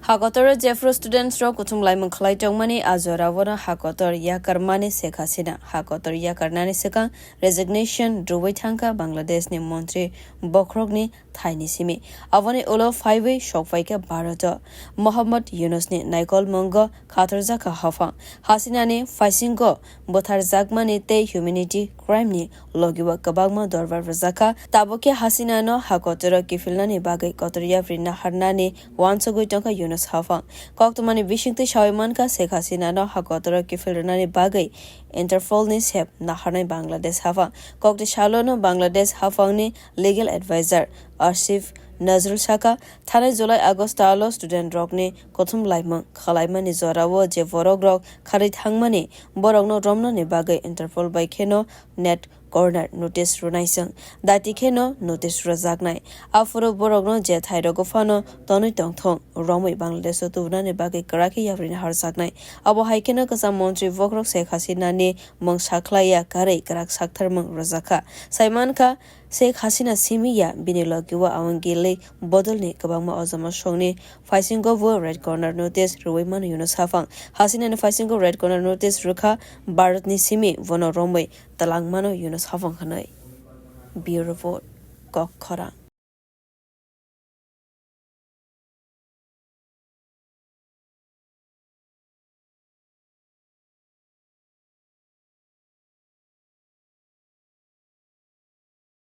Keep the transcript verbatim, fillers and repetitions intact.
Hakotor o jephru students rok kuthum laimung khlai tongmani a jora o no hakotor yakarmani Sheikh Hasina. Hakotor yakarnani swkang resignation rwui thangkha Bangladesh ni montri bokhorokni thaini simi. Aboni ulo phaiwi sokphaikha Bharat o. Mohammad Yunus ni naikolmungo khatorjakha haphang. Hasina ni phaisingo butharjakmani tei humanity crime ni logi o kwbangma dorbar rwjakha. Tabuk khe Hasina no hakotoro kiphilnani bagwi kotor yapri naharnani wansugwi tongkha Yunus haphang. Koktwmani bisingtwi sawi mankha Sheikh Hasina no hakotoro kiphil rwnani bagwi Interpol ni sep naharnai Bangladesh haphang. Kokti salo no Bangladesh haphang ni legal advisor Asif Nazrul sakha, thanai July August talo student rokni kuthum laimung khwlaimani jorao je borok rok kharwi thangmani borokno romnani bagwi Interpol bai kheno net corner notice rwnaiswng, daiti kheno notice rwjaknai. Aphuru borokno je thairogo phano tonwi tongthung romwi Bangladesh o tubunani bagwi kwrak khe yapri naharjaknai. Abo hai kheno kwcham montri bokhorok Sheikh Hasina ni mung sakhlaiya karwi kwrak saktharmung rwjakha. Saimankha, Sheikh Hasina simi ya, bini logi o awang gili bodolni kwbangma ojama songni phaisingo bo red corner notice rwui mano Yunus haphang. Hasina ni phaisingo red corner notice rwkha Bharat ni simi, bono romwi twlang mano Yunus haphang hwnwi. Bureau Report, Kok Khorang.